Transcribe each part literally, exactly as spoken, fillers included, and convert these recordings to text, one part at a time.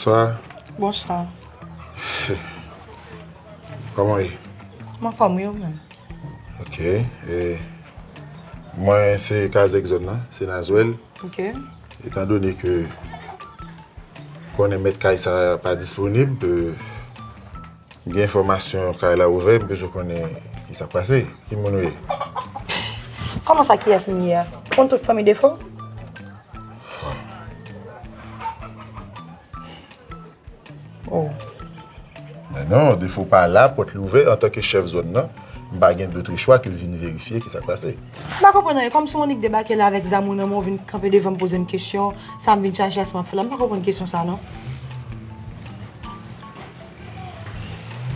Bonswa. Bonswa. Kòman w ye? M anfòm, wi, ou menm? Ok. E, mwen se Kazèk zòn nan, se Nazwèl. Ok. Etandone ke konnen mèt kay sa pa disponib, e, m gen enfòmasyon kay la ouvè, m bezwen konnen ki sa k pase. Ki moun ou ye? Kòman sa, kiyès m ye a? Ou konn tout fanmi Defo? Oh. Men non, Defo pa la, pòt li ouvè, antanke chèf zòn nan, m pa gen dòt chwa ke vin verifye ki sa k pase. M pa konprann anyen, kòmsi yon nèg debake la avèk zam ou nan men w, vin kanpe devan m poze m kesyon, sa m vin chache a, sa m ap fè la, m pa konprann kesyon sa non.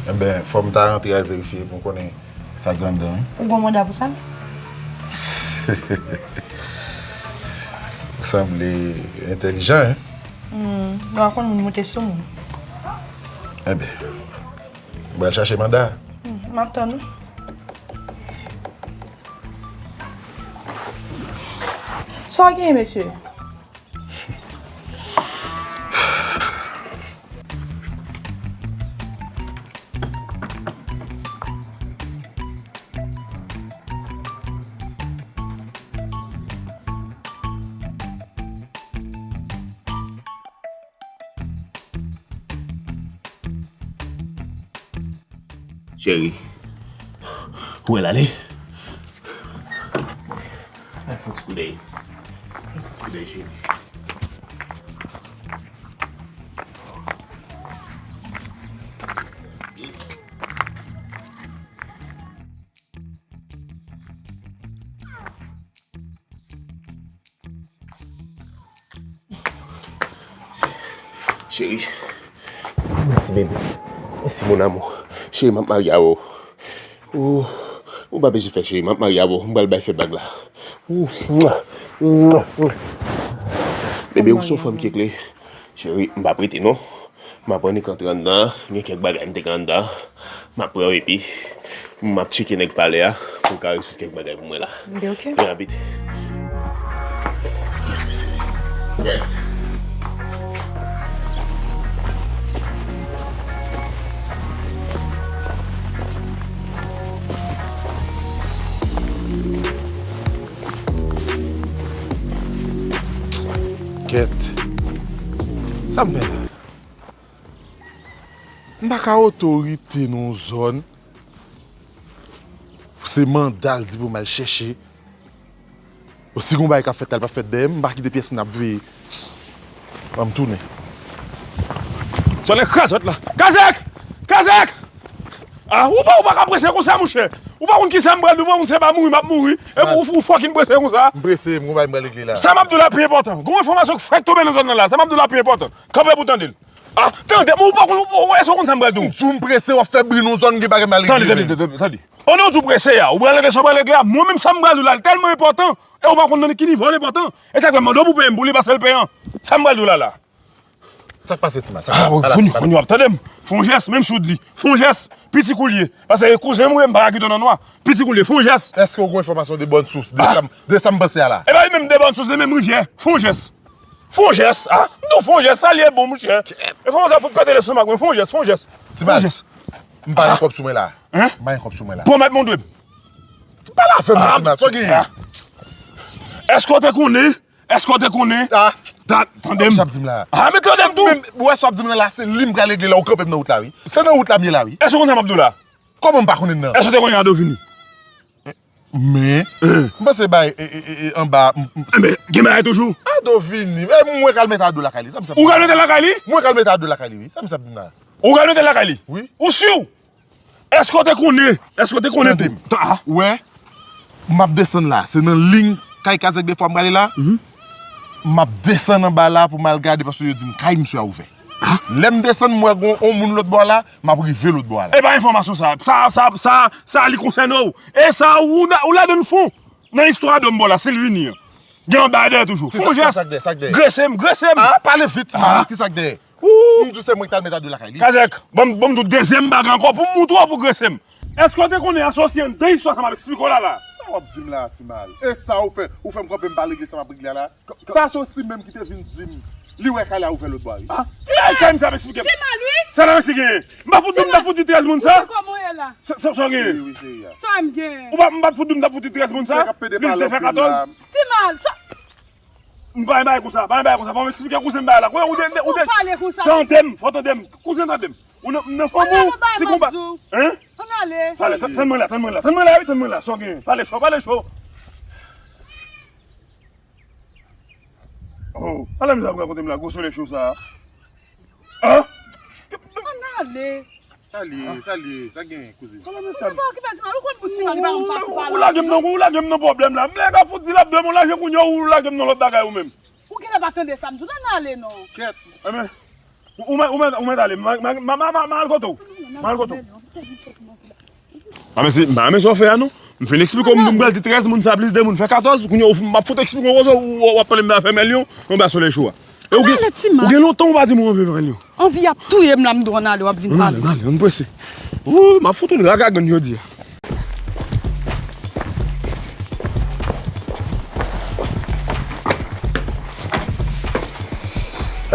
Enben, fò m ta rantre al verifye pou m konnen sa k anndan, wi. Ou gen manda pou sa? Ou sanble entèlijan, en? Hmm, nou a konn moun moute sou moun. Enben, m pral chache manda a. Hmm, m ap tann ou. Sa w genyen, mesye? Cheri, ou wè l ale? Al fè yon ti koudèy. Fè yon ti koudèy, cheri. Cheri. Mèsi, bebe. Mèsi, mon amour. Cheri, m ap marye avè w. Ou, ou pa bezwen fè, cheri, m ap marye avè w. M pral bay fè bag la. Ou, mwa, mwa, mwa. Bebe, ou se yon fanm ki ekle. Cheri, m p ap rete non. M ap annik antre anndan an. Gen kèk bagay m te gen anndan an. M ap pran yo epi m ap tcheke nèg palè a pou l ka rezoud kèk bagay pou mwen la. Ok, ok. Byen rapid. Yes, mesye. Right. Kèt. Sa m fè la? M pa ka otorite nan yon zòn. Se manda l di pou m al chèche. Si gon bagay k ap fèt la, l p ap fèt dèyè m, m pa kite pyès moun ap veye. Ban m tounen. Tonnè krazòt la. Kazèk! Kazèk! Ah, ou pa, ou pa ka prese konsa, monchè. Ou pa konn kisa m pral di, ou pa konn se pa mouri m ap mouri. Epi ou, ou fucking prese konsa. M prese, m gon bagay m pral regle la. Sa m ap di w la pi enpòtan. Gon enfòmasyon k fèk tonbe nan zòn nan la. Sa m ap di w la pi enpòtan. Kanpe pou tande l. Ah, tande, men ou pa konn, ou, ou, èske ou konn sa m pral di w? Di w m prese, w ap fè bri nan yon zòn, gen bagay m al regle. Tande, tande, tande, tande. Pandan w di w prese a, ou pral regle sa w pral regle a, mwen menm sa m pral di w la, l tèlman enpòtan, e ou pa konn nan ki nivo l enpòtan. E sa k fè m mande w pou peye m pou li, paske l peye an. Sa m pral di w la la. Sa k pase, ti mal? Sa k pase? Ala, ala. Kounye a w ap tande m. Fè yon jès, menm si w di. Fè yon jès. Piti kou l ye. Paske kouzen m ou ye, m pa ka kite w nan nwa. Piti kou l ye. Fè yon jès. Èske w gen enfòmasyon de bòn sous de sa m, de sa m panse a la? E pa li menm de bòn sous, de menm rivyè. Fè yon jès. Fè yon jès. Ah, m di w fè yon jès, sa l ye bon, monchè. Enfòmasyon sa fout pete lestomak mwen. Fè yon jès, fè yon jès. Ti mal. Fè yon jès. M pa gen kòb sou mwen la. Hein? M pa gen kòb sou mwen la. Pwomèt mwen w dwe m. Pale avè m, ti mal. Sa w genyen? Èske w te konnen? Èske w te konnen? Ah. Tande m. Sa w ap di m la? Ah, men tande m tou. Ou wè sa w ap di m nan la, se li m pral regle la, ou kanpe m nan wout la, wi. Se nan wout la m ye la, wi. Èske w konn sa m ap di w la? Kòman m pa konnen nan? Èske w te konnen Adovini? Men, m panse bay, e, e, e, e, anba, m, m, Enben, gen bagay toujou. Adovini, e mwen k al mete Ado lakay li, sa m sa. Ou k al mete lakay li? Mwen k al mete Ado lakay li, wi, sa m sa di m la. Ou k al mete lakay li? Wi. Ou si? Èske w te konnen? Èske w te konnen tou? Tande m. Wè, m ap desann la. Se nan liy kay Kazèk de fwa m prale la. M ap desann anba la pou m al gade paske yo di m kay misye a ouvè. Lè m desann, m wè gon yon moun lòt bò la, m ap rive lòt bò a la. E pa enfòmasyon sa. Sa, sa, sa, sa li konsène w. E sa, ou na, ou ladan fon. Nan istwa a dòm bò la, Silvini an. Gen yon bagay dèyè toujou. Fè yon jès. Grese m, grese m. Ah, pale vit, ti mal. Kisa k dèyè? M di w se mwen ki t al met Ado lakay li. Kazèk, ban m, ban m di w dezyèm bagay ankò pou m moutre w pou grese m. Èske w te konnen asosye anndan istwa sa m ap eksplike w la la? Sa w ap di m la, ti mal? E sa ou fè, ou fè m kanpe m pa regle sa m ap regle a la? Sa se ou menm ki te vin di m Li wè kay la ouvè lòt bò a, wi. Ah, ti kay m sa ap eksplike m. Ti mal, wi. Sa nan si genyen? M pa fout di m ta fout di trèz moun sa? Kòman w ye la? Sa, sa, sa w genyen? Wi, wi, cheri a. Sa m genyen? Ou pa, m pa t fout di m ta fout di trèz moun sa? Plis de fè katòz? Ti mal, sa. M pa gen bagay konsa, pa gen bagay konsa. Fò m eksplike kouzen m bagay la. Kouzen, ou de, ou de, ou de. Tande m, fò tande m. Kouzen, tande m. Ou nan, nan fanmi w, se konba. Hein? Ann ale. Pale, tann mwen la, tann mwen la, tann mwen la, wi, tann mwen la. Sa w genyen? Pale cho, pale cho. Oh, ala mizè ap rakonte m la, gwo solèy cho sa a. Ah! Ann ale. Sa li ye, sa li ye, sa gen kouzin. Ala mizè. Ou pa okipe ti mal, ou konn pou ti mal, li pa konn pase pa la. Ou lage m nan, ou lage m nan pwoblèm la. M lè ka fout di l ap dwe m, ou lage kounye a, ou lage m nan lòt bagay ou menm. Ou genlè pa tande sa m di w, ann ale non. Kèt. Enben, ou, ou mèt, ou mèt, ou mèt ale. M, m, m, m, m, m al kote w. M al kote w. A, men se, m pa renmen sa w fè a, non. M fin eksplike w, m pral di trèz moun sa, plis de moun fè katòz, kounye a w, m ap fout eksplike w, w, w, w ap pale m de afè milyon, anba solèy cho a. E ou gen, ou gen lontan ou pa di m w anvi milyon. Anvi ap touye m la, m di w ann ale, w ap vin pale. Ann ale, ann ale, ann prese. Ou, m ap fout ou raga gann jodi a.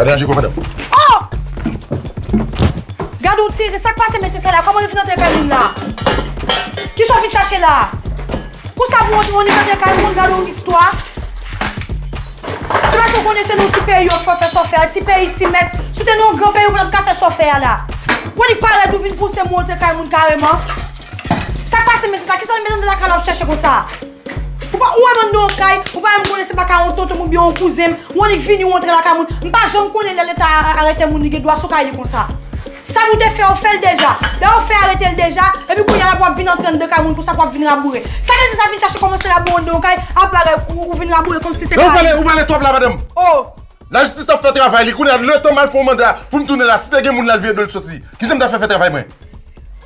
Gade anje kò madanm. Oh! Gade w tere, sa k pase mesye sa la? Kòman yo vin antre kay moun la? Kisa w vin chache la? Konsa pou w antre antre kay moun, gade w istwa. Ti mache w konnen se nan ti peyi yo k fè w fè sa w fè a, ti peyi ti mès. Si w te nan yon gran peyi, ou pa t ap ka fè sa w fè a la. Ou annik parèt ou vin pouse moun antre kay moun kareman. Sa k pase mesye sa? Kisa l met anndan lakay la w ap chache konsa? Ou pa, ou wè m anndan yon kay, ou pa menm konnen se pa kay yon tonton m oubyen yon kouzen m, ou annik vini ou antre lakay moun. M pa janm konnen lè Leta a-, arete moun li gen dwa sou kay li konsa. Sa pou te fè, ou fè l deja. Dayè, ou fè arete l deja, epi kounye a la pou w ap vin antre anndan kay moun konsa pou w ap vin raboure. Sa mesye sa vin chache kòmanse raboure anndan yon kay, ap bagay ou, ou vin raboure kòmsi se kay li. Ou pale, ou pale twòp la, madanm. Oh! Lajistis ap fè travay li, kounye a letan m al fè yon manda pou m tounen la, si te gen moun la, l vire do l soti. Kisa m ta fè fè travay mwen?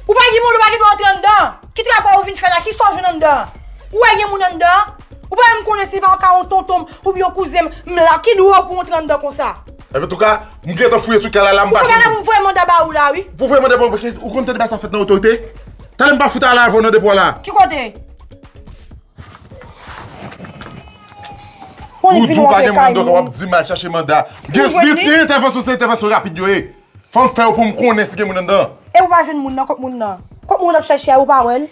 Ou pa gen moun, ou pa gen dwa antre anndan. Ki travay ou vin fè la? Kisa w jwenn anndan? Ou wè gen moun anndan? Ou pa menm konnen si pa yon ka yon tonton m oubyen yon kouzen m la, ki dwa pou w antre anndan konsa? Ebyen, antouka, m gentan fouye tout kay la, la m pa jwenn moun. Ou fè gade pou m voye manda ba ou la, wi. Pou voye manda ba ou, ou konn tande bagay sa fèt nan otorite? Talè m pa fout ale avè w nan depo a la. Ki kote? Ou di w pa gen moun anndan, w ap di m al chache manda. Gen, gen, gen entèvansyon, se entèvansyon rapid yo ye. Fò m fè yo pou m konnen si gen moun anndan. E ou pa jwenn moun nan, kot moun nan? Kot moun w t ap chache a, ou pa wè l?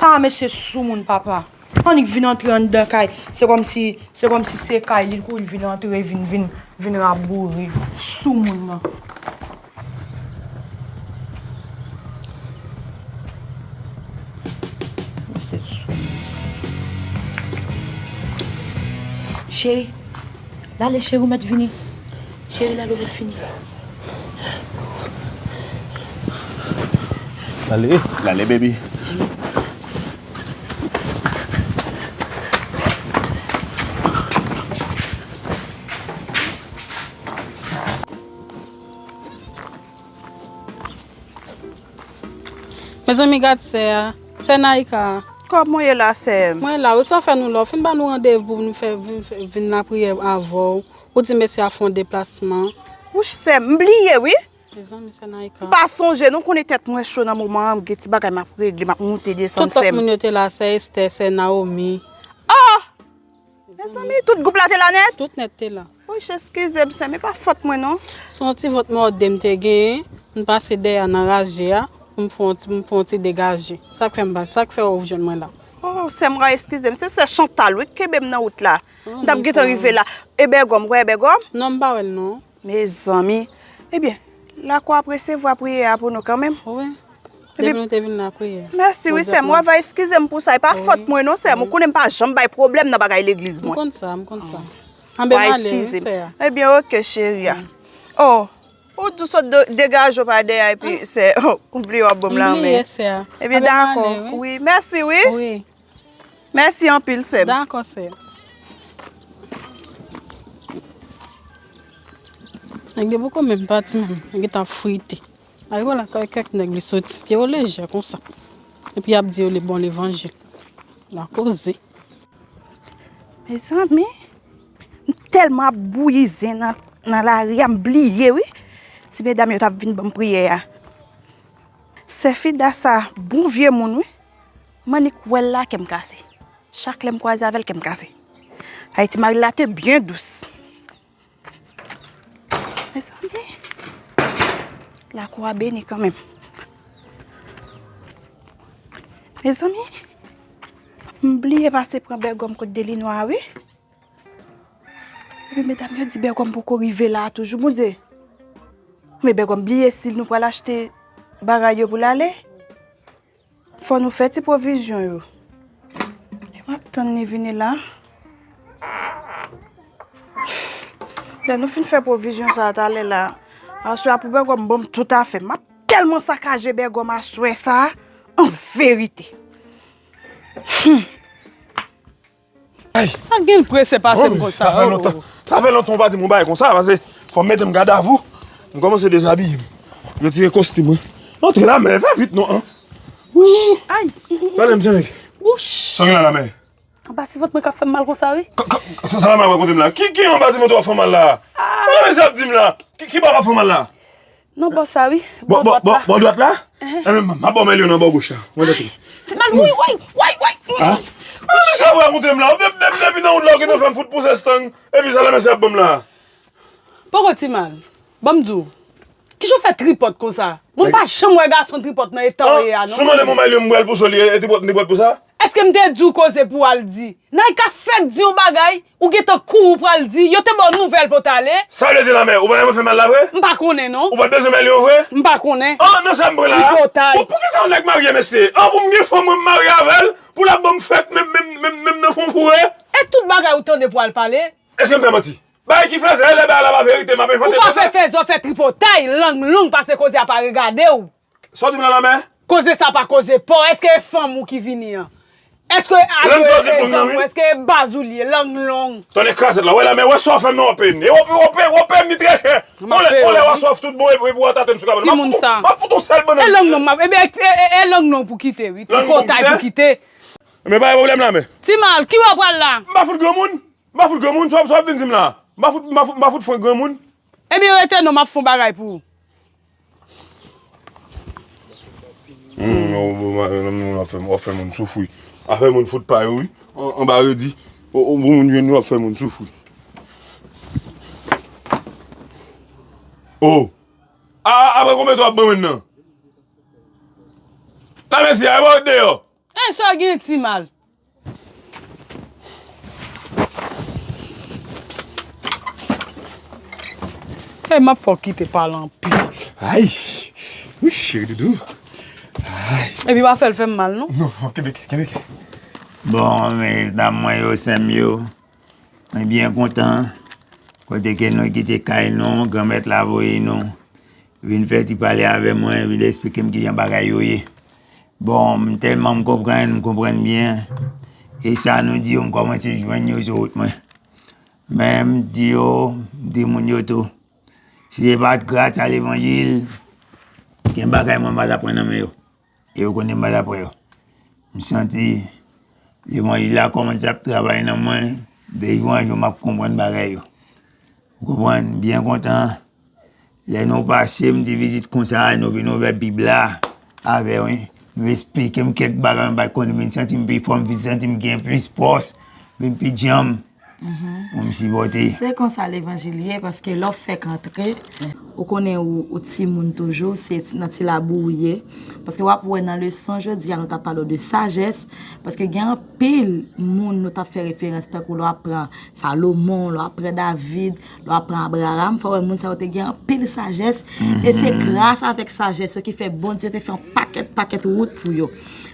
Ah, mesye soumoun, papa. Annik vin antre anndan kay. Se kòmsi, se kòmsi se kay li, kou l vin antre, vin, vin, vin raboure. Soumoun nan. Mesye soumoun sa. Cheri, lale cheri, ou mèt vini. Cheri, lale, ou mèt vini. Lale, lale, baby. Mezanmi, gad sè a. Sè Naïka. Kòman w ye la, sè m? Mwen la, wi, sa w fè nou la? Ou fin ba nou randevou pou nou fè, vin, fè, vin lapriyè avè w. Ou di mesye a fè yon deplasman. Wouch, sè m, m bliye, wi. Mezanmi, sè Naïka. M pa sonje, non, konnen tèt mwen cho nan moman an, m gen ti bagay m ap regle, m ap monte desann, sè m. Tout lòt moun yo te la, sè Esther, sè Naomi. Oh! Mezanmi, tout gwoup la te la nèt? Tout nèt te la. Woy, eskize m, sè m, e pa fòt mwen, non. Se yon ti vant mòde m te genyen, m pase dèyè nan raje a, pou m fè yon ti, m fè yon ti degaje. Sa k fè m pa, sa k fè w jwenn mwen la. Oh, sè m, eskize m, se sè Chantal, wi, k kenbe m nan wout la. M t ap gentan rive la. E bègòm, ou wè bègòm? Non, m pa wè l, non. Mezanmi. Ebyen, lakou ap resevwa priyè a pou nou kanmenm. Wi. Depi nou te vin lapriyè. Mèsi, wi, sè m. Ou va eskize m pou sa. E pa fòt mwen, non, sè m. Ou konnen m pa janm bay pwoblèm nan bagay legliz mwen. M konn sa, m konn sa. Anben, m ale, wi, sè a. Ebyen, oke, cheri a. Oh, ou di w sot de-, degaje w pa dèyè, epi, sè, oh, ou bliye w ap ban m lanmen. M bliye, sè a. Ebyen, dakò. Wi, mèsi, wi. Wi. Mèsi anpil, sè m. Dakò, sè. Nèg yo poko menm pati menm, nèg yo t ap frite. Arivo lakay kèk nèg li soti, pye yo lejè konsa. Epi y ap di yo li bon levanjil. La koze. Mezanmi, m tèlman ap bouyi zen nan, nan lari a, m bliye, wi. Ti medam yo t ap vin ban m priyè a. Sè Fida sa, bon vye moun, wi. M annik wè l la, kè m kase. Chak lè m kwaze avè l, kè m kase. Ay, ti mari la te byen dous. Mezanmi, lakou a beni kanmenm. Mezanmi, m bliye pase pran Bègòm kot Delinwa a, wi. Epi medam yo di Bègòm poko rive la a toujou, Bondye. Men Bègòm bliye si nou pral achte bagay yo pou l ale. Fò nou fè ti pwovizyon yo. E m ap tann li vini la. Lè nou fin fè pwovizyon sa a talè la, aswè a pou Bègòm ban m tout afè. M ap tèlman sakaje Bègòm aswè sa a, an verite. Humm. Ay. Sa gen l prese pase m konsa? Sa fè lontan. Sa fè lontan w pa di m yon bagay konsa, pase fò m mete m gadavou. M kòmanse dezabiye m. Retire kostim mwen. Antre la, men fè vit non, an. Wouch. Ay. Tande m, ti nèg. Wouch. Sa gen la, la, men? Anba ti vant mwen k ap fè m mal konsa, wi. Sa, sa la, men rakonte m la. Ki, ki anba ti vant w ap fè mal la? Tande mesye ap di m la. Ki, ki bò w ap fè mal la? Nan bò sa, wi. Bò, bò dwat la. Bò dwat la? Enben, m ap ba w men li nan bò goch la. Mwen tande. Ti mal, woy, woy, woy, woy. Ah? Ala mesye ap rakonte m la. Depi, depi, depi nan wout la, ou gentan fè m fout pouse stang. Epi sa la mesye ap ban m la. Poko ti mal. Ban m di w. Kijan w fè tripòt konsa? Mwen pa janm wè gason tripòt nan eta w ye a, non. Si w mande m yon malye m pral pouse li, e tripòt m te pral pouse a? Èske m te di w koze pou w al di? Nayka fèk di yon bagay, ou gentan kouri w pral di, yo te ba w nouvèl pou w t ale. Sa vle di lanmè, ou pa renmen fè mal la vre? M pa konnen non. Ou pa t bezwen men li yo vre? M pa konnen. An, nan sa m pran la a? Tripotay. Pou, poukisa yon nèg marye mesye? An, pou m gen fanm mwen m marye avè l, pou l ap ban m fèk menm, menm, menm, menm nan fon foure? E tout bagay ou tande pou w al pale? Èske m fè manti? Bagay ki fèzè, lè bagay la pa verite, m ap envante fèzè. Ou pa fè fèzè, w fè tripotay, lang long pase koze a pa regade w. Sa w di m la lanmè? Koze sa pa koze pa w. Èske e fanm ou ki vini an? Èske e ayo e zanmi w? Èske e baz ou li ye? Lang long. Tande krazèt la, wè lanmè, wè sa w fè m nan w ap peye m. E w ap, w ap, w ap peye m ni trè chè. Yon lè, yon lè w a swaf tout bon epi w atate m sou kabann. Ki moun sa? M ap fout yon sèl bannann. E lang long m ap, e, e, e, e lang long pou kite wi. Tripotay pou kite. Men pa gen pwoblèm lanmè. Ti mal, ki bò w pral la? M pa fout granmoun. M pa fout granmoun, sa w ap, sa w ap vin di m la? M pa fout, m pa fout, m pa fout fwen granmoun. Ebyen rete non, m ap fè yon bagay pou ou. Hmm, w ap fè, w ap fè moun soufri. Afè moun fout pa yo wi. An, anba redi. O, o, bon moun jwenn nou ap fè moun soufri. O. A, a, apre konbyen tan w ap ban mwen nan? La mèsi, a, e ba w deyò. E sa w gen ti mal? Ey, m ap fè w kite pale anpil. Ay! Wi, cheri doudou. Ay! Epi pa fè l fè m mal, non? Non, non, kenbe kè, kenbe kè. Bon, medam mwen yo, sè m yo, mwen byen kontan. Kote ke nou kite kay nou, Granmèt la voye nou. Vin fè ti pale avè mwen, vin esplike m kijan bagay yo ye. Bon, m tèlman m konprann, m konprann byen. E sa nou di yo, m kòmanse jwenn yo sou wout mwen. Men m di yo, m di moun yo tou, si se pa t gras a levanjil, gen bagay mwen pa t ap pran nan men yo. E yo konnen m pa t ap pran yo. M santi levanjil la kòmanse ap travay nan mwen, de jou an jou m ap konprann bagay yo. Ou konprann? M byen kontan. Lè nou pase m ti vizit konsa, nou vin ouvè Bib la avè w, wi. Nou esplike m kèk bagay m pa t konnen, m vin santi m pi fò, m vin santi m gen plis fòs, vin pi djanm pou m sipòte. Se konsa levanjil ye, paske lè w fèk antre, ou konnen ou, ou timoun toujou, se nan ti labou ou ye. Paske w ap wè nan leson jodi a, nou t ap pale w de sajès, paske gen anpil moun nou t ap fè referans, tankou lè w ap pran Salomon, lè w ap pran David, lè w ap pran Abraram, fò w wè moun sa yo te gen anpil sajès. E se gras avèk sajès yo ki fè Bondye te fè yon pakèt, pakèt wout pou yo.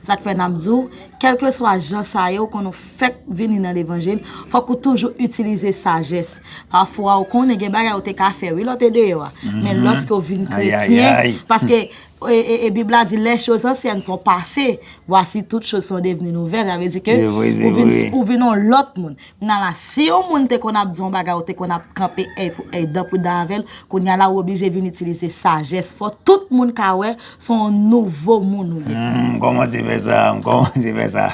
Sa k fè n ap di w, kèlkeswa jan sa ye, ou konn ou fèk vini nan levanjil, fòk ou toujou itilize sajès. Pafwa, ou konnen gen bagay ou te ka fè, wi, lè w te deyò a. Men lòske w vin kretyen, paske E, e, e Bib la di, les choses anciennes sont passées, voici toutes choses sont devenues nouvelles. Sa vle di ke ou vin, ou vin yon lòt moun. Kounye a la, si yon moun te konn ap di yon bagay, ou te konn ap kanpe èy pou èy, dan pou dan avè l, kounye a la, ou oblije vin itilize sajès. Fò tout moun ka wè se yon nouvo moun ou ye. Hmm, m kòmanse fè sa, m kòmanse fè sa.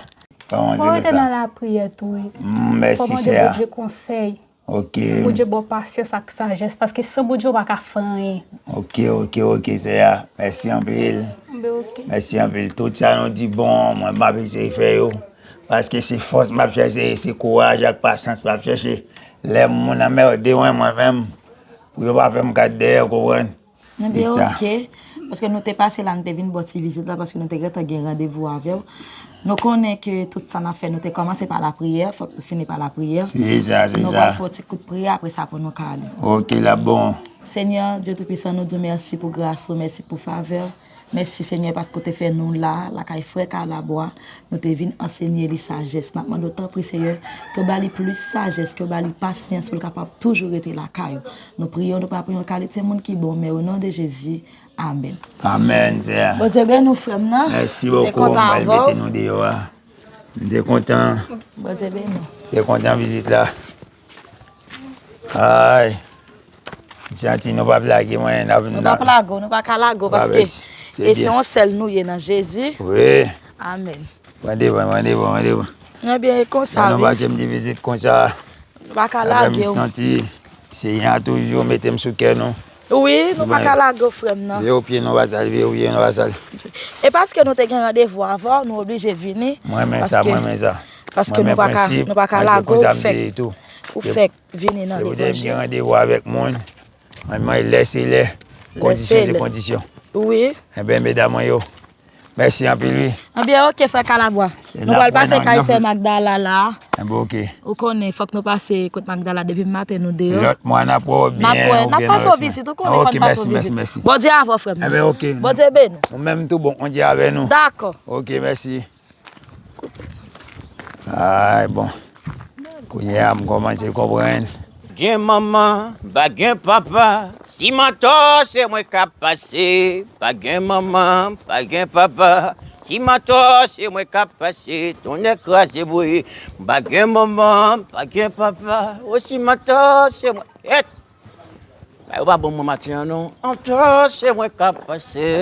Kòmanse fè sa. Fò w rete nan lapriyè tou, wi. Hmm, mèsi, sè a. Fò w mande Bondye konsèy. Ok. Bondye ba w pasyans ak sajès, paske san Bondye ou pa ka fè anyen. Ok, ok, ok, sè a. Mèsi anpil. Mèsi anpil. Tout sa nou di bon, mwen m ap eseye fè yo. Paske se fòs m ap chèche, se kouraj ak pasyans m ap chèche. Lè moun anmède mwen, mwen menm, pou yo pa fè m gad dèyè, w konprann? Ebyen, oke. Paske nou te pase la, nou te vin ba w ti vizit la, paske nou te gentan gen randevou avè w. Nou konnen ke tout sa n ap fè, nou te kòmanse pa lapriyè, fòk nou fini pa lapriyè. Se sa, se sa. Nou pral fè yon ti kout priyè, apre sa pou nou ka ale. Oke, l ap bon. Senyè, Dye Toupisan, nou di w mèsi pou gras ou, mèsi pou favè w. Mèsi, Senyè, paske w te fè nou la, lakay frè Kalabwa. Nou te vin ansenye li sajès. N ap mande w, tanpri, Senyè, ke w ba li plis sajès, ke w ba li pasyans pou l kapab toujou rete lakay ou. Nou priye w, nou pa priye yon kalite moun ki bon, men o non de Jezi, amèn. Amèn, Senyè. Bondye beni w, frè m nan. Mèsi bokou, m pral mete nou deyò a. M te kontan. Bondye beni w. M te kontan vizit la. Ay. M santi nou p ap lage mwen, n ap, nou p ap lage w, nou pa ka lage w, paske e se yon sèl nou ye nan Jezi. Wi. Amèn. Pran devan, pran devan, pran devan. Ebyen, e konsa, wi. Lè nou pase m di vizit konsa, nou pa ka lage w. M santi Senyè a toujou mete m sou kè nou. Wi, nou pa ka lage w, frè m nan. Leve w pye nou pa sal, leve w pye nou pa sal. E paske nou te gen randevou avè w, nou oblije vini. Mwen renmen sa, mwen renmen sa. Paske nou pa ka, nou pa ka lage w, fèk, ou fèk vini nan levanjil. Depi w di m gen randevou avèk moun, mwen, mwen, lè se lè, kondisyon se kondisyon. Wi. Enben, medam mwen yo, mèsi anpil, wi. Ebyen, oke, frè Kalabwa. Nou pral pase kay sè Magdala la. Enben, oke. Ou konnen, fòk nou pase kot Magdala depi maten nou deyò. Lòt mwa, n ap wè w byen, n ap wè, n ap pase w vizit, ou konnen, fò n pase w vizit. Bondye avè w, frè m nan. Enben, oke. Bondye beni w. Ou menm tou bon, Bondye avè nou. Dakò. Oke, mèsi. Ay, bon. Kounye a, m kòmanse konprann. Gen manman, pa gen papa. Si m atò, se mwen k ap pase. Pa gen manman, pa gen papa. Si m atò, se mwen k ap pase. Tonnè kraze bri. Pa gen manman, pa gen papa. O, si m atò, se mwen. Et! Bagay yo pa bon mwen maten an non. Antò se mwen k ap pase.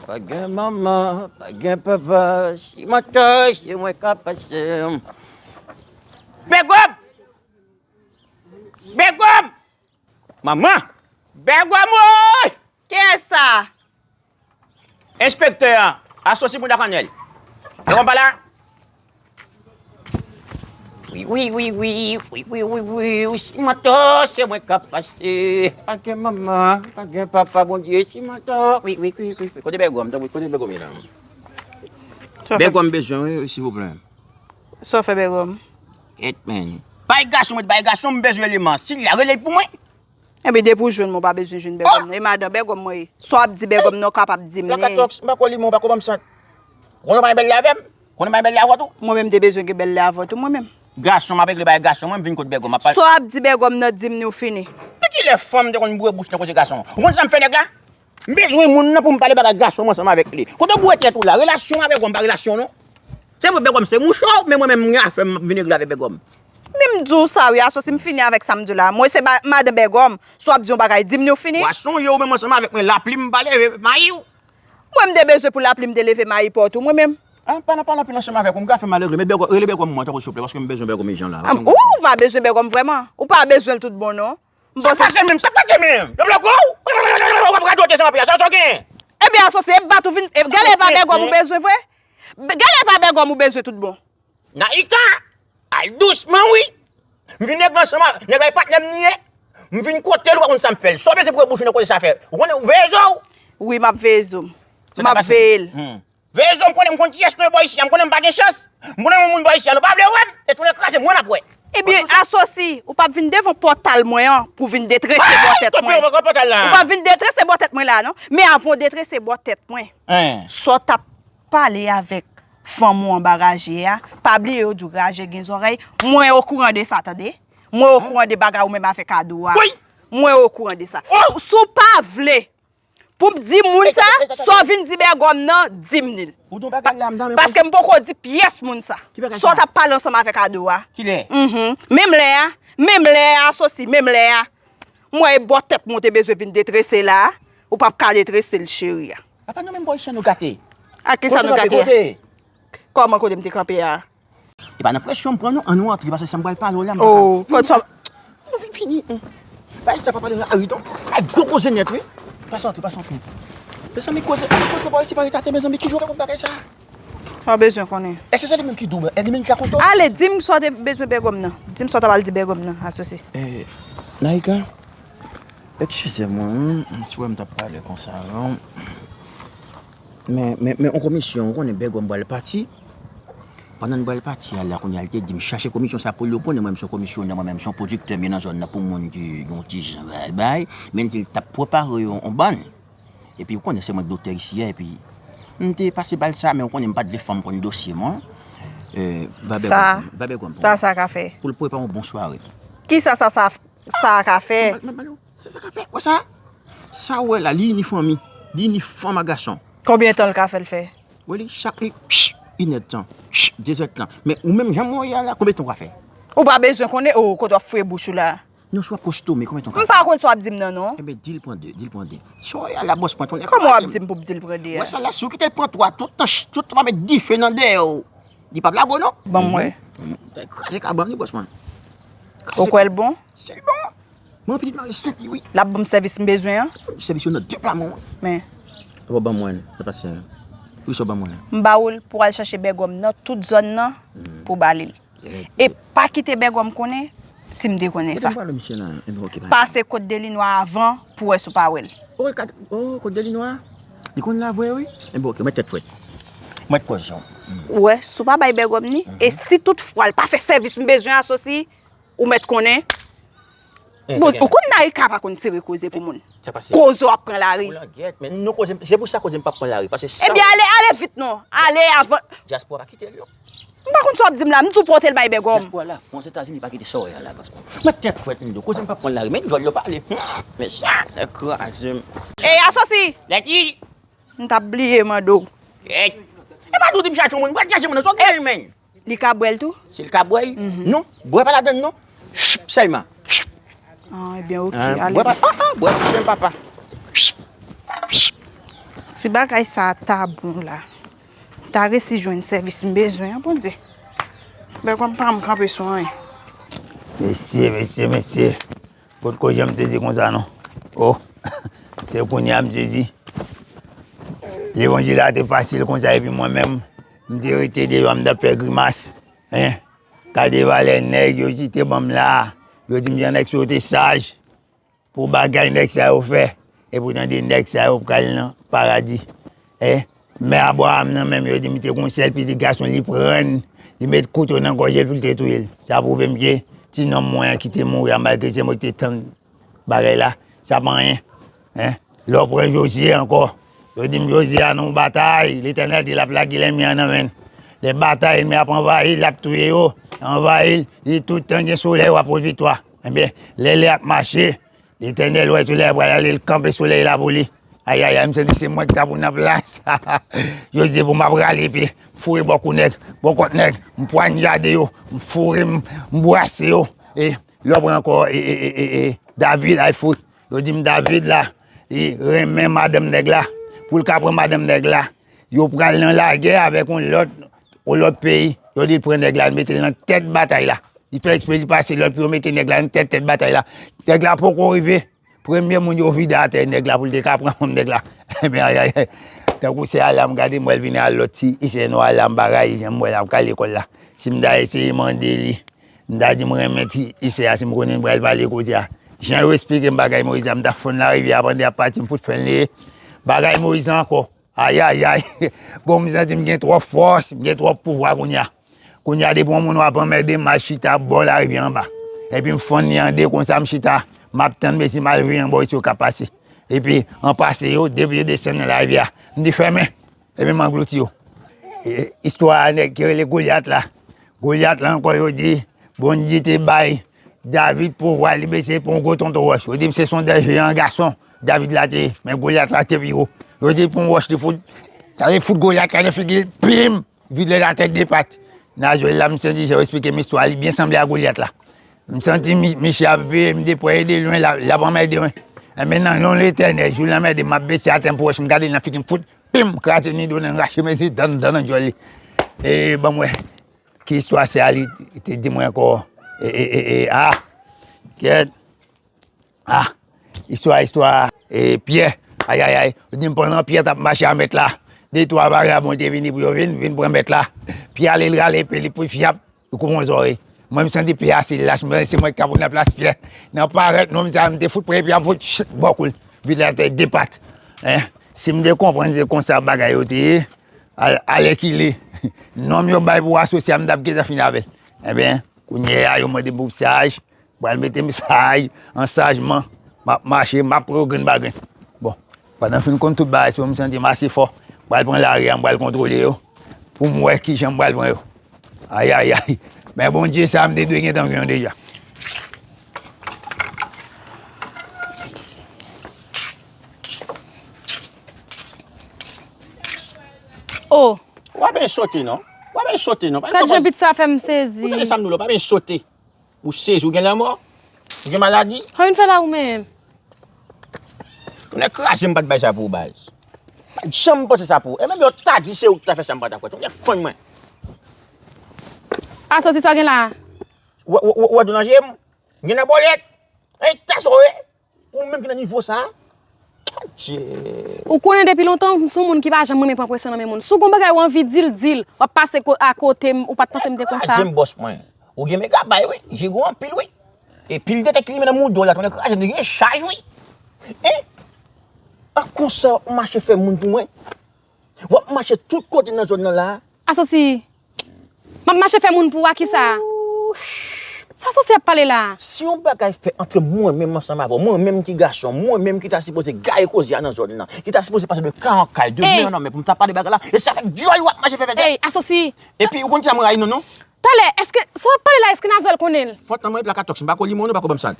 Pa gen manman, pa gen papa. Si m antò se mwen k ap pase. Bègòm! Bègòm! Manman! Bègòm woy! Kiyès sa? Enspektè a, asosi bouda kannèl. Lè w pa la. Wi, wi, wi, wi, wi, wi, wi, wi, wi, si m antò, se mwen k ap pase. Pa gen manman, pa gen papa, Bondye, si m antò. Wi, wi, wi, wi, wi. Kote Bègòm, tanpri, kote Bègòm ye la? Bègòm bezwen, wi, silvouplè. Sa w fè Bègòm? Et, men. Bay gason, mwen, bay gason, m bezwen eleman. Si l la, rele l pou mwen. Enben, depi w jwenn mwen, w pa bezwen jwenn Bègòm, non. E madan Bègòm mwen ye. Sa w ap di Bègòm nan, w kapab di m nen. Lakatòks, m pa ko li men, w pa ko ban m sant. Konnen w pa gen bèl la avè m? Konnen w pa gen bèl la avè w tou? Mwen menm, m te bezwen gen bèl la avè w tou, mwen menm. Gason, m ap regle bagay gason, mwen, m vin kot Bègòm, m ap pale. Sa w ap di Bègòm nan, di m ni w fini. Men kilè fanm te konn boure bouch nan koze gason? Ou konn sa m fè nèg la? M bezwen moun nan pou m pale bagay gason m ansanm avèk li. Kote w boure tèt ou la? Relasyon avèk Bègòm pa relasyon, non. Se vre, Bègòm se mouche w, men mwen menm m gen afè m ap vin regle avèk Bègòm. Men m di w sa wi, asosi m fini avèk sa m di w la. Mwen se ba- madan Bègòm, si w ap di yon bagay, di m ni w fini. Pwason ye ou menm ansanm avèk mwen, lapli m pa leve mayi w. Mwen m te bezwen pou lapli m te leve mayi pòt ou, mwen menm. A, pa nan pale anpil ansanm avèk ou, m ka fè mal regle, men Bègòm, rele Bègòm mwen tankou souple, paske m bezwen Bègòm ijan la. Ou pa bezwen Bègòm vrèman, ou pa bezwen l tout bon non. Sa k pase menm? Sa k pase menm? Yo bloke w? W ap radote san pye a, sa w gen? Ebyen, asosi, e bat ou vin, e, gade e pa Bègòm ou bezwen vre? Gade e pa Bègòm ou bezwen tout bon. Naika, al dousman wi. M vin regle ansanm ak, nèg la e patnè m li ye. M vin kote l, ou pa konn sa m fè l. Sa w bezwen pou w bouche nan kote sa fè. Ou konnen, ou veye zo w? Wi, m ap veye zo m. M ap veye l. Veye zo m, konnen m konn kiyès nou ye bò isi a, m konnen m pa gen chans. M konnen yon moun bò isi a, nou pa vle wè m, e tounen kraze m, wè n ap wè. Ebyen, asosi, ou p ap vin devan pòtal mwen an pou vin detrese bò tèt mwen. Ou p ap vin detrese bò tèt mwen la non. Men avan w detrese bò tèt mwen, sa w t ap pale avèk fanm ou anba raje a, pa bliye yo di w raje gen zòrèy. Mwen okouran de sa, tande. Mwen okouran de bagay ou menm avèk Ado a. Mwen okouran de sa. Si w pa vle pou m di moun sa, sa w vin di Bègòm nan, di m li. Paske m poko di pyès moun sa. Sa w t ap pale ansanm avèk Ado a. Menm lè a, menm lè a, asosi, menm lè a. M wè e bò tèt mwen w te bezwen vin detrese la a, ou p ap ka detrese l, cheri a. Apa nou menm bò isi a nou gate? A kisa nou gate a? Kòman kote m te kanpe a? E pa nan presyon m pran non, ann nou antre, paske sa m pral pale w la, m pa ka. Oh, kòd sa. Nou vin fini. Bagay sa pa pale nan lari non. Ay, gwo koze nèt, wi. Pase antre, pase antre. Mezanmi, koze, koze bò isi pa ret atè, mezanmi, ki jan w fè konn bagay sa? Sa w bezwen konnen? Èske se li menm ki doub? E li menm ki rakonte w? Ale, di m sa w te bezwen bègòm nan. Di m sa w ta pral di bègòm nan, asosi. Eh, Naïka, eskize mwen, wi, si w wè m t ap pale konsa, non. Men, men, men, yon komisyon, ou konnen bègòm pral pati. Pandan n pral pati a la, kounye a, li te di m chache komisyon sa pou li, ou konnen mwen, m se yon komisyonè, mwen menm, m se yon pwodiktè, m ye nan zòn nan pou moun ki gen yon ti jan bay, bay. Men li di l t ap prepare yon, yon bann. Epi ou konnen se mwen k dotè isi a, epi m te pase bal sa, men ou konnen m pa t vle fanm konn dosye mwen. Eh, va bègòm, va bègòm pou mwen. Sa, sa ka fè. Pou l prepare yon bon sware. Kisa sa, sa, sa ka fè? Mwen, mwen, mwen, sa, sa ka fè. Wè sa? Sa ou wè la, li ini fanmi. Li ini fanm a gason. Konbyen tan l ka fè l fè? Wè li, chak li, pch, inèdtan, pch, dezèdtan. Men ou menm, jan mwen ye a la, konbyen tan ou ka fè? Ou pa bezwen konnen, o, kote w ap fouye bouch ou la. Non, si w ap konsome, konbyen tan w ka fè? M pa konn sa w ap di m nan, non. Enben, di l pran de, di l pran de. Sa w wè a la, bòs, pran twa. Kòman w ap di m pou m di l pran de a? Wè sa la, si w kite l pran twa, tout tan, tout tan w ap met dife nan dèyè w. Li p ap lage w, non. Ban m wè. Kraze kabann li, bòs, man. Ou kwè l bon? Si l bon. Mwen, pitit mari sèt li, wi. L ap ban m sèvis m bezwen an? Sèvis yo nan de pla men w. Men. Abo, ban mwen l, nan pase an. Poukisa w ban mwen l? M ba ou l pou w al chache bègòm nan tout zòn nan pou w ba li l. E pa kite bègòm konnen si m te konnen sa. Kote m pral wè misye la? Enben, oke, pa. Pase kot Delinwa avan pou w wè si w pa wè l. O, l ka, o, kot Delinwa? Li konn la vre, wi. Enben, oke, mèt tèt frèt. Mèt pòz jan. Ou wè, si w pa bay bègòm ni, e si tout fwa l pa fè sèvis m bezwen asosi, ou mèt konnen. Bon, ou konn Naïka pa konn sere koze pou moun. Koze w ap pran lari. Ou langyèt, men nou koze, se pou sa koze m p ap pran lari, paske sa. Ebyen, ale, ale vit non. Ale avan. Dyaspora pa kite l non. M pa konn sa w ap di m la, m di w pote l bay bègòm. Dyaspora la, Frans, Etazini pa kite sa w wè a la, bòs. Mwen tèt frèt m di w, koze m p ap pran lari, men djòl yo pale. Mesye, nèg kraze m. Ey, asosi! Nèg ki? M t ap bliye mande w. Ey! E pa di w di m chache yon moun, bwè chache moun nan, sa w gen menm. Li ka bwè l tou? Si l ka bwè l? Non, bwè pa ladann non. Chip sèlman. Ah, ebyen, oke, ale. Bwè pa, ah, ah, bwè pa menm papa. Si bagay sa a ta bon la, m ta resi jwenn sèvis m bezwen an, Bondye. Bègòm pa m kanpe sou anyen. Mesye, mesye, mesye. Potko janm sezi konsa non. Oh, se kounye a m sezi. Levanjil la te fasil konsa epi mwen menm, m te rete deyò, m t ap fè grimas. Hein? Gade valè nèg yo site ban m la. Yo di m jan nèg sa yo te saj pou bagay nèg sa yo fè. Epoutan de nèg sa yo pral nan paradi. Hein? Men Abraram nan menm, yo di m te gon sèl pitit gason, li prann, li met kouto nan gòj li pou l te touye l. Sa pwouve m ke ti nonm mwen an ki te mouri a, malgre se mwen ki te tann bagay la, sa pa anyen. Hein? Lè w pran Jozye ankò, yo di m Jozye a nan yon batay, Letènèl di l ap lage lènmi an nan men l. Lè batay, lènmi ap anvayi l, l ap touye yo, anvayi l, li tout tan gen solèy w ap wè viktwa. Enben, lè lè ap mache, Letènèl wè solèy pral ale, l kanpe solèy la pou li. Ayayay, m santi se mwen ki ta pou nan plas Jozye pou m ap rale epi foure bò kou nèg, bò kòt nèg, m pwanyade yo, m foure, m, m bwase yo. E lè w pran ankò e, e, e, e, e, David, ay fout, yo di m David la, li renmen madanm nèg la. Pou l ka pran madanm nèg la, yo pral nan lagè avèk yon lòt, yon lòt peyi. Yo di l pran nèg la, l mete l nan tèt batay la. Li fè ekspre li pase lòt pou yo mete nèg la nan tèt, tèt batay la. Nèg la poko rive. Premye moun yo vide atè nèg la pou l te ka pran fanm nèg la. Ebyen, ayayay. Tankou se a la m gade m wè l vini a lòt ti ise nwa la m pa rayi jan m wè l ap kale kò l la. Si m ta eseye mande li, m ta di m renmen ti ise a si m konnen m pral pale koze a. Jan yo esplike m bagay Moyiz la, m ta fonn larivyè a pandan y ap pati, m fout fè l neye. Bagay Moyiz la ankò. Ayayay. Bon, m santi m gen twòp fòs, m gen twòp pouvwa kounye a. Kounye a, depi yon moun w ap anmède, m al chita bò larivyè anba. Epi m fonn li an de konsa, m chita, m ap tann mesye malveyan bò isi yo k ap pase. Epi, an pase yo, depi yo desann nan larivyè a, m di fèmen. Epi m anglouti yo. E, istwa a nèg ki rele Golyat la. Golyat la ankò yo di, Bondye te bay David pouvwa li bese pou yon gwo tonton wòch. Yo di m se son dè jeyan gason David la te ye, men Golyat la te pi wo. Yo di pou yon wòch li fout, li fout Golyat la nan figi l, pim! Vide l atè de pat. Nazwèl la, m santi jan yo esplike m istwa a, li byen sanble a Golyat la. M santi mi, miche ap veye m de prè e de lwen, l ap, l ap anmède mwen. Enben, nan non Letènèl, jou l anmède m, m ap bese atè m pou wòch, m gade l nan figi m fout, pim! Kraze nido nan, rache mezi dan, dan nan djòl li. E ban m wè ki istwa sè a li te di mwen ankò. E, e, e, e, a! Kèt! Ah, istwa, istwa, e, Pyè. Ayayay, yo di m pandan Pyè t ap mache a mèt la, De twa vagabon te vini pou yo vin, vin pran mèt la. Pyè ale l rale epe li pou fyap, li koupe yon zòrèy. Mwen, m santi Pyè ase lach, mwen, se mwen ki t ap nan plas Pyè. Nan parèt, non, m sa, m te fout pran epe a, m fout chet bò kou l. Vide atè de pat. Hein? Si m te konprann se konsa bagay yo te ye, al-, alèkile. Nonm yo bay pou asosye a, m t ap gentan fini avè l. Ebyen, kounye a, yo mande m pou saj, pral mete m saj, an sajman, m ap mache, m ap pran yo grenn pa grenn. Bon, pandan m fin konn tout bagay sa yo, m santi m ase fò, m pral pran lari a, m pral kontwole yo, pou m wè kijan m pral pran yo. Ayayay, men Bondye sa, m te dwe gentan gen yo deja. Oh. W ap byen sote non. W ap byen sote non. Pa gen Gad jan pit sa fè m sezi. Ou tande sa m di w la, w pa byen sote. Ou sezi, ou gen lanmò? Ou gen maladi? Sa w vin fè la ou menm? Tonnè kraze m pa t bay sa pou ou baz. Pa t janm panse sa pou ou. E menm yo ta di se ou ki ta fè sa m pa ta kwè. Tonnè fann mwen. Asosi sa w gen la a? Ou wè, ou wè, ou wè dlo nan je m? M gen nan bòlèt. Ey, ta sa w ye? Ou menm ki nan nivo sa? Adje. Ou konnen depi lontan, m se yon moun ki pa janm renmen pran presyon nan men moun. Si w gen yon bagay ou anvi di l, di l. W ap pase ko-, akote m, ou pa t panse m te konsa. Kraze m bòs mwen. Ou gen megabay wi, je gwo anpil wi. E pil de tèt ki limen nan mouda w la, tonnè kraze m, te gen chaj wi. Hein? An konsa w ap mache fè moun pou mwen? W ap mache tout kote nan zòn nan la. Asosi, m ap mache fè moun pou w a kisa? Sa Asosi ap pale la? Si yon bagay fè antre mwen menm ansanm avè w, mwen menm ki gason, mwen menm ki ta sipoze gaye koze a nan zòn nan, ki ta sipoze pase de kay an kay, de men an men pou m ta pale bagay la, e sa fè dyòl w ap mache fè fè sa. Ey, Asosi! Epi ou konn kisa mwen rayi nou non? Talè, èske, sa w ap pale la, èske Nazwèl konnen l? Fòt nan mwen epi lakatòks, m pa ko limon nou, pa ko banm sa.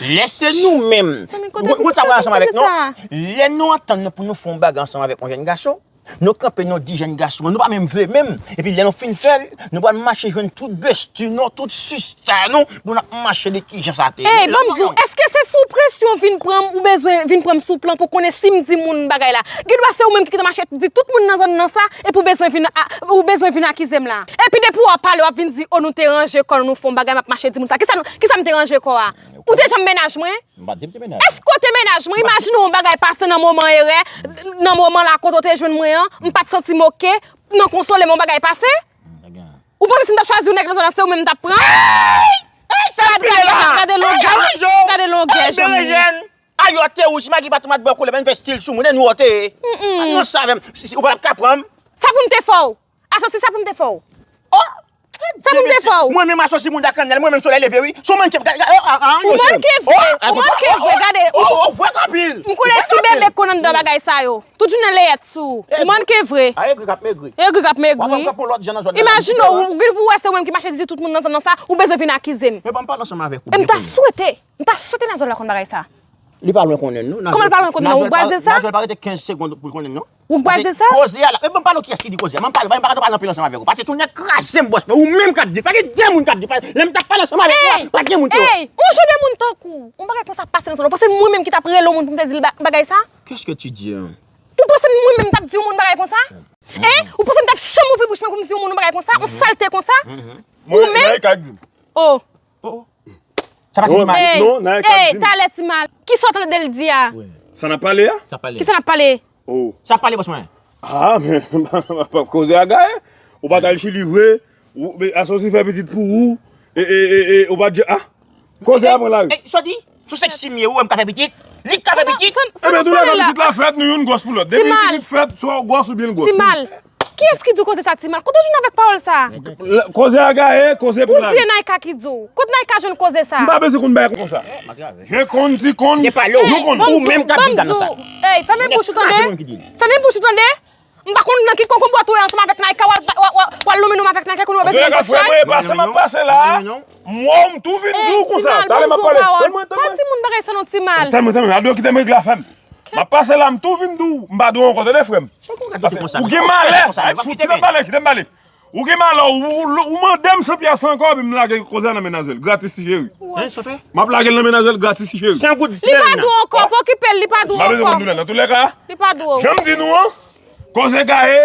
Lè se nou menm. Ou konn sa mwen ansanm avèk nou? Lè nou antann nou pou nou fè yon bagay ansanm avèk yon jèn gason, nou kanpe nou di jèn gason an, nou pa menm vle menm. Epi lè nou fin fè l, nou pral mache jwenn tout besti nou, tout sista nou, pou n ap mache de kijan sa te ye. Ey, ban m di w, èske se sou presyon w vin pran m, ou bezwen vin pran m sou plan pou konnen si m di moun bagay la? Gen dwa se ou menm ki te mache di tout moun nan zòn nan sa, epi w bezwen vin a-, ou bezwen vin akize m la. Epi depi w ap pale, w ap vin di, o nou te ranje kò nou, nou fè yon bagay, m ap mache di moun sa. Kisa nou, kisa m te ranje kò a? Ou te janm mennaj mwen? M pa t di m te mennaj. Èske w te mennaj mwen? Imajine w yon bagay pase nan moman erè, nan moman la kote w te jwenn mwen an, m pa t santi m oke, nan konsole m yon bagay pase? Ou panse si m t ap chwazi yon nèg nan zòn nan, se ou menm m t ap pran? Ey! Ey, sa pile la! Gade longè, gade longè janm. Ayo te wouj, magi pa tomat bò koulè, men fè stil sou moun, e nou w te ye. An nou sa avè m, si, si, ou pa t ap ka pran m. Sa pou m te fè w? Asosi sa pou m te fè w? Oh! Sa pou m te fè w? Mwen menm Asosi moun da kannèl, mwen menm solèy leve wi. Sou manke, ga-, ga-, a, a, Ou manke vre, ou manke vre, gade. Oh, ou vre anpil. M konnen ti bebe k konn anndan bagay sa yo. Tout jounen leyèt sou ou. Ou manke vre. A egri k ap megri. Egri k ap megri. W ap pran lòt jan nan zòn nan. Imajine w, ou gen pou w wè se ou menm ki mache di tout moun nan zòn nan sa, ou bezwen vin akize m. Men ban m pale ansanm avèk ou. E m ta swete, m ta swete Nazwèl la konn bagay sa. Li pa lwen konnen non. Kòman li pa lwen konnen non? Ou pral di sa? Nazwèl pa rete kenz segonn pou l konnen non. Ou pral di sa? Koze a la. E ban m pale w kiyès ki di koze a. Ban m pale, ban m pa ka pale anpil ansanm avèk ou. Pase tou nèg kraze m bòs mwen. Ou menm k ap di. Pa gen de moun k ap di. Pa, lè m t ap pale ansanm avèk ou a, pa t gen moun ki wè. Ey, yon jan de moun tankou w. Yon bagay konsa pase nan tèt ou. Ou panse mwen menm ki t ap rele yon moun pou m te di l ba-, bagay sa? Qu'est-ce que tu dis? Ou panse mwen menm m t ap di yon moun bagay konsa? Hein? Ou panse m t ap janm ouvri bouch mwen pou m di yon moun yon bagay konsa? Yon salte konsa? Ou menm? Mwen, Naïka k di m. Oh. Oh, oh. Sa pase ti mal. Ey, non, Naïka k di m. Talè ti mal. Kisa w tande l di a? Sa n ap pale a? Sa pale. Kisa n ap pale? Oh. Sa pale bòs mwen. Ah, men, koze a gaye. Ou pa t al Chili vre. Ou, men Asosi fè pitit pou ou. E, e, e, e, ou pa t, ah. Koze a pran lari. Ey, sa w di? Sou sèks si m ye, ou wè m ka fè pitit? Li k ka fè pitit? Ebyen, tou lè pitit la fèt, nou youn gwòs pou lòt. Depi pitit fèt, swa w gwòs oubyen l gwòs. Ti mal. Kiyès ki di w koze sa, ti mal? Kote w jwenn avèk pawòl sa? Koze a gaye, koze pou lari. Ou di e Naïka ki di w. Kot Naïka jwenn koze sa? M pa bezwen konn bagay konsa. Je konn di konn. Ou menm k ap di dam nan sa. Ey, fèmen bouch ou tande. Fèmen bouch ou tande. M pa konn nan ki konkonbwat ou ye ansanm avèk Naïka, w al, w al, w al, w al lonmen non m avèk Naïka, kounye a w bezwen vin pran chay. Frè mwen, e pa sa m ap pase la. M wè w, m tou vin di w konsa. Talè m ap pale. Tande mwen, tande mwen. Pa di moun bagay sa non, ti mal. Tande mwen, tande mwen. Ado kite m regle afè m. M ap pase la, m tou vin di w, m pa di w ankò, tande frè m. Ou gen malè. Kite m pale, kite m pale. Ou gen malè, ou, ou, ou mande m san pyès ankò, epi m lage koze a nan men Nazwèl. Gratis ti cheri. M ap lage l nan men Nazwèl gratis ti cheri. Li pa di w ankò, pa okipe l, li pa di w ankò. M pa bezwen konn nouvèl. Antoulèka, jan m di nou an, koze gaye,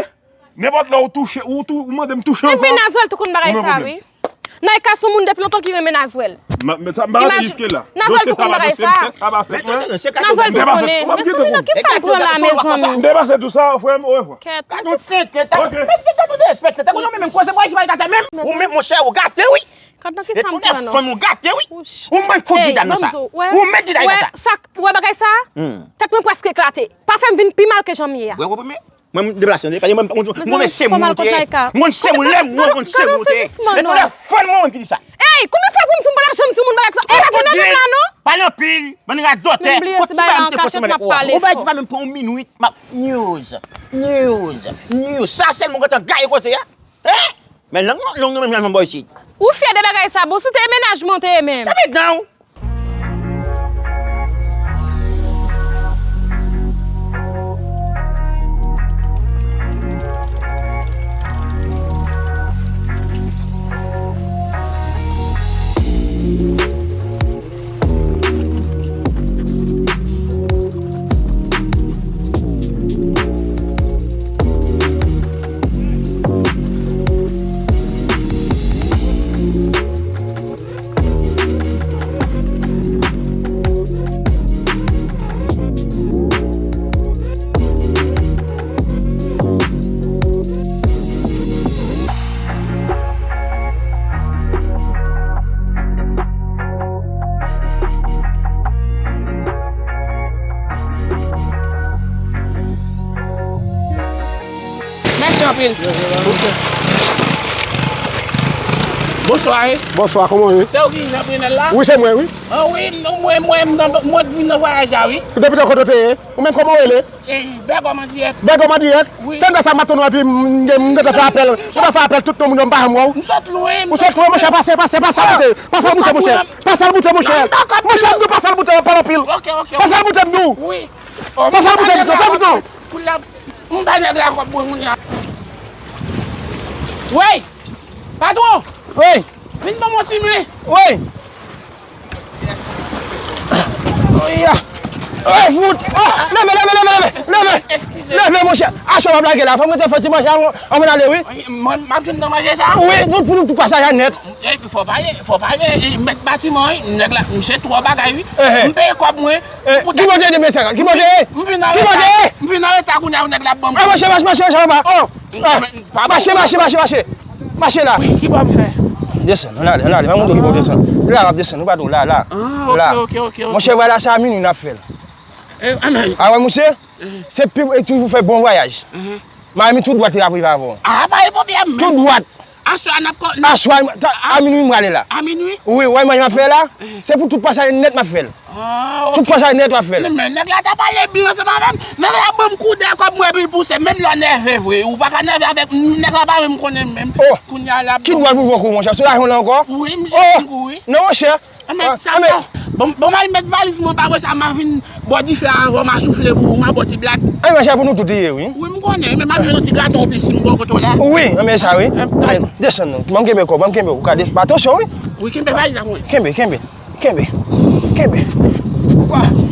nenpòt lè ou touche, ou tou, ou mande m touche ankò. Men Nazwèl tou konn bagay sa, wi. Naïka se yon moun depi lontan ki renmen Nazwèl. M pa mete jiske la. Nazwèl tou konn bagay sa. Nazwèl tou konnen. Mezanmi, nan kisa l pran la, mezanmi? M te pase tou sa, frè m, orevwa. Kèt, nan kisa? Ou menm, monchè, ou gate, wi. Kèt, nan kisa m pran, non? Ou menm fo dida nan sa. Ou menm fo dida nan sa. Ou wè bagay sa? Tèt mwen prèske eklate. Pa fè m vin pi mal ke jan m ye a. Mwen, m deplase, m deplase, mwen, m konn se moun ou te ye. M konn se moun lè, mwen, m konn se moun ou te ye. E tou lè fò mwen ki di sa. Ey, konbyen fwa pou m di w m pa t ap janm di w moun bagay konsa? Ey, pa vin nan menm la, non. Pale anpil, bann radòtè. Kot ti bagay m te fè semenn ak ou a? Ou bagay ki pa menm pran yon minit, m ap news, news, news. Sa sèl mwen gentan gaye kote a. Hein? Men lang nou, lang nou menm jan bò isit. Ou fyè de bagay sa, bon, si te mennaj mwen te ye menm. Sa fè dan w. Mèsi anpil. Bonswa, wi. Bonswa, kòman w ye? Se ou ki Jean Prenel la? Wi, se mwen, wi. An wi, mwen, mwen, mwen, mwen vin nan vwayaj la, wi. Depi nan kote w te ye? Ou menm kòman w rele? Bègòm an dirèk. Bègòm an dirèk? Wi. Tande sa, maten w epi m, m, m gentan fè apèl. M ta fè apèl tout non moun yo, m pa janm wè w. M sot lwen. Ou sot lwen, monchè, pase, pase, pase a moute. Pase a moute, monchè. Pase a moute, monchè. Monchè, m di w pase a moute, pale anpil. Ok, ok, ok. Pase a moute, m di w. Wi. Pase a moute, m di w, fè vit non. Pou la, m bay nèg la kòb mwen kounye a. Wey! Patwon! Wey! Vin ban m yon ti men. Wey! Oya! Oy, fout! Oh! Leve, leve, leve, leve! Leve! Leve, monchè! Aswè m ap lage la. Fò m rete fè ti manje avan, avan n ale, wi. M ap jwenn nan manje sa? Wi, nou, pou nou tout pasaj la nèt. Epi fò pale, fò pale, e, mèt batiman, wi. Nèg la, misye twò bagay, wi. M peye kòb mwen. Ki bò w te ye demen sa? Ki bò w te ye? M vin an reta. Ki bò w te ye? M vin an reta kounye a, nèg la ban m. Ah, mache, mache, mache, mache, papa. Mache, mache, mache, mache. Mache la. Wi, ki bò m fè? Desann, ann ale, ann ale. Mwen montre w ki bò w desann. La, w ap desann, ou pa tou la, la. Ah, ok, ok, ok, ok. Monchè, vwala sa, a minwi n ap fè l. A wè, monchè? Se pi, e toujou fè bon vwayaj. Miami tou dwat li ap rive avè w. Ah, pa gen pwoblèm. Tou dwat. Aswè a n ap kò. Aswè a, a minwi m prale la. A minwi? Wi, wè manje m ap fè la. Se pou tout pasaj nèt m ap fè l. Ah, ok. Tout pasaj nèt w ap fè l. Men nèg la ta pale byen ansanm avè m. Nèg la ban m kou dèyè kòb mwen epi l pouse. Menm lè w nève vre, ou pa ka nève avèk m. Nèg la pa menm konnen m menm. Oh. Kounye a la. Ki dwat pou l pran kou, monchè? Se lajan w la ankò? Wi, misye pran kou, wi. Non, monchè. Bon, bon, m al met valiz mwen anba, apre sa, m a vin bò dife a avè w, m a soufle pou ou, m a ba w ti blag. Ay, monchè, pou nou tout li ye, wi. Wi, m konnen, men m ap jwenn yon ti gato, yon pisin bò kote w la. Wi, men sa, wi. Desann non. Ban m kenbe kò, ban m kenbe w. Ou ka desann. Atansyon, wi. Wi, kenbe valiz la pou mwen. Kenbe, kenbe, kenbe, kenbe.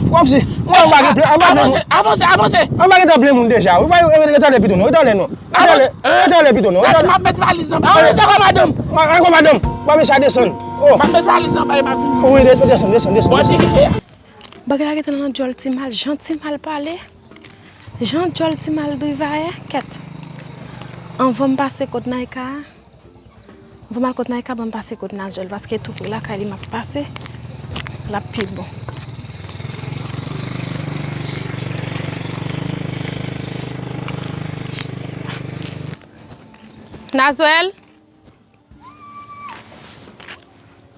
W ap si, mwen anba gen plen, anba gen plen. Avanse, avanse, avanse. Anba gen tan plen moun deja, wi. Rete anlè pito non, rete anlè non. Rete anlè, rete anlè pito non, rete anlè. M ap met valiz anba. Avanse, kòmandan. An, kòmandan. Ba mesye a desann. Oh. M ap met valiz anba, e m ap vini. Wi, desann, desann, desann, desann. Bon, ti kite. Bagay la gentan nan dyòl ti mal, jan ti mal pale. Jan dyòl ti mal drivayè, kèt. Anvan m pase kot Naïka a, anvan m al kot Naïka, ban m pase kot Nazwèl, paske tou pre lakay li m ap pase, l ap pi bon. Nazwèl?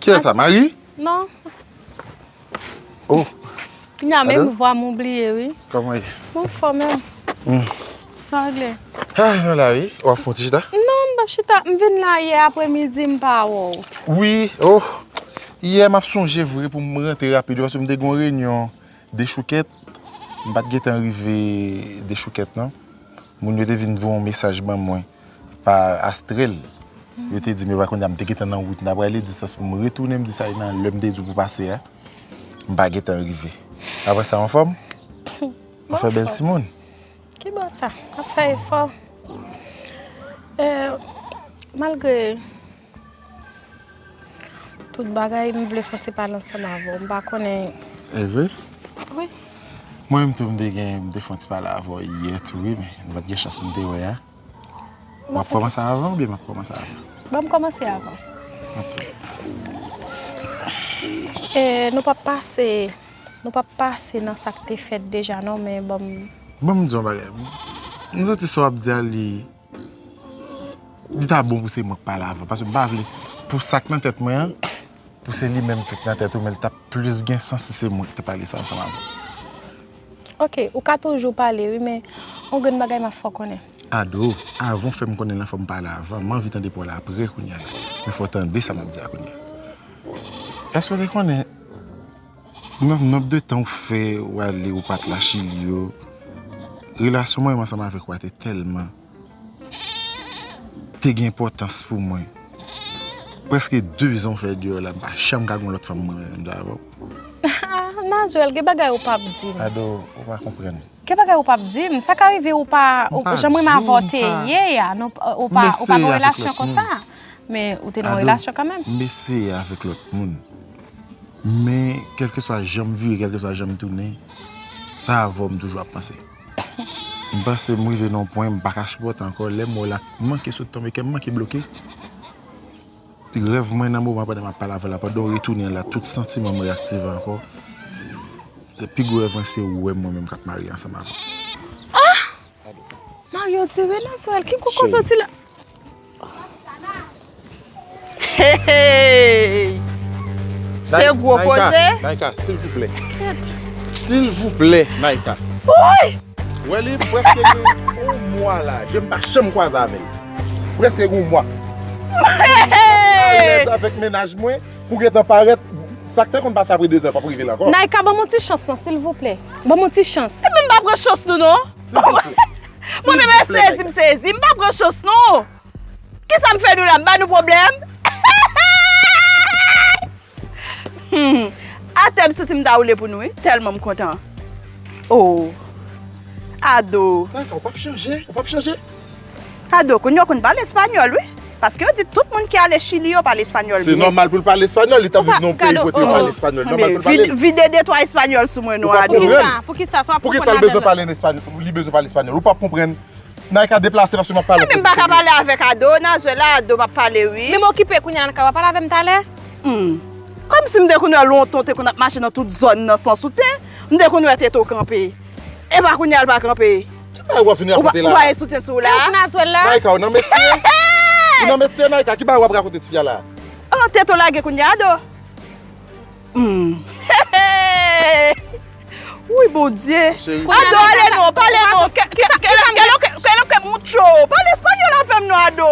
Kiyès sa, Mari? Non. Oh. Kounya menm vwa m oubliye, wi. Kòman ye? M anfòm, e ou? Hmm. Sa regle? Ah, nou la, wi. W ap fè yon ti chita? Non, m p ap chita. M vin la yè apremidi, m pa wè w. Wi, oh. Yè, m ap sonje vre pou m rantre rapid, paske m te gen yon reyinyon Dechoukèt, m pa t gentan rive Dechoukèt, non. Moun yo te vin voye yon mesaj ban mwen pa Astrèl. Yo te di m yo pa konn, m te gentan nan wout, m ta prale distans pou m retounen, m di sa nan lè m te di w pou pase a. M pa gentan rive. Apre sa, w anfòm? Ou fè bèl timoun. Ki bò sa? M ap fè efò. Eh, malgre Tout bagay, m vle fè yon ti pale ansanm avè w. M pa konnen. E vre? Wi. Mwen menm tou, m te gen, m te fè yon ti pale avè w yè tou, wi, men m pa t gen chans m te wè a. W ap kòmanse avan oubyen m ap kòmanse avan? Ban m kòmanse avan. Ok. E, nou p ap pase, nou p ap pase nan sa k te fèt deja non, men ban m. Ban m di yon bagay. M santi sa w ap di a, li, li ta bon pou se mwen k pale avan, paske m pa vle, pou sa k nan tèt mwen an, pou se li menm ki t nan tèt ou, men l t ap plis gen sans si se mwen ki te pale sa ansanm avè w. Ok, ou ka toujou pale wi, men yon grenn bagay m ap fè w konnen. Ado, avan w fè m konnen l lan, fò m pale avan. M anvi tande pawòl la apre kounye a la. Men fò w tande sa m ap di a kounye a. Èske w te konnen, nan nonb de tan ou fè, ou ale, ou pa t la Chili yo, relasyon mwen menm ansanm avèk ou a te tèlman te gen enpòtans pou mwen. Prèske de zan w fè deyò la, m pa janm ka gen yon lòt fanm mwen menm avè w. Nazwèl, gen bagay ou p ap di m. Ado, ou pa konprann. Gen bagay ou p ap di m. Sa ka rive ou pa, jan mwen m avè w te ye a, ou pa, ou pa gen yon relasyon konsa. Men ou te nan yon relasyon kanmenm. M eseye avèk lòt moun. Men, kèlkeswa jan m vire, kèlkeswa jan m tounen, sa avè w m toujou ap panse. M panse m rive nan yon pwen, m pa ka sipòte ankò. Lè m wè w la manke sot tonbe, kè m manke bloke. Rèv mwen nan moman pandan m ap pale avè w la, pandan w retounen la, tout santiman m reyaktive ankò. Se pi gwo rèv mwen, se ou wè mwen menm k ap marye ansanm avè w. Ah! Mario di wi, Nazwèl, ki kote w soti la? Hey, hey! Se gwo koze. Naïka, silvouplè. Kèt. Silvouplè, Naïka. Woy! Wè li, m prèske gen yon mwa la, je m pa janm kwaze avè l. Prèske gen yon mwa. Hey, hey! Alèz avèk mennaj mwen, pou gentan parèt, sa k te konn pase apre de zan, p ap rive la ankò. Naïka, ban m yon ti chans non, silvouplè. Ban m yon ti chans. Ebyen, m pa pran chans nou non. Silvouplè. Mwen menm, m sezi, m sezi. M pa pran chans non. Kisa m fè nou la? M ba nou pwoblèm? Hmm. Atè m santi m ta woule pou nou wi, tèlman m kontan. Oh. Ado. Naïka, ou p ap chanje, ou p ap chanje. Ado, kounye a w konn pale espanyòl wi. Paske yo di tout moun ki ale Chili yo pale espanyòl byen. Se nòmal pou l pale espanyòl, li t ap viv nan yon peyi kote yo pale espanyòl. Nòmal pou l pale l. Vide de twa espanyòl sou mwen non, Ado. Poukisa? Poukisa? Sa w ap konprann ladan l? Poukisa li bezwen pale espanyòl? Li bezwen pale espanyòl. Ou p ap konprann. Naïka, deplase paske m ap pale. Ebyen, m pa ka pale avèk Ado, Nazwèl, Ado, m ap pale wi. Men m okipe kounye a, Naïka, w ap pale avè m talè? Hmm. Kòmsi m te konn wè lontan w te konn ap mache nan tout zòn nan san soutyen, m te konn wè tete w kanpe. E pa kounye a l pa kanpe. Ki bagay w ap vini rakonte la? Ou pa gen soutyen sou w la? E ou k Nazwèl la? Naïka, ou nan metye? Ou nan metye, Naïka? Ki bagay w ap rakonte ti fi a la? Oh, tete w lage kounye a, Ado? Hmm. Wi, Bondye. Ado, ale non, pale non. Kè, kè, kè, kè, kè, kè, kè, mucho. Pale espanyòl avè m non, Ado.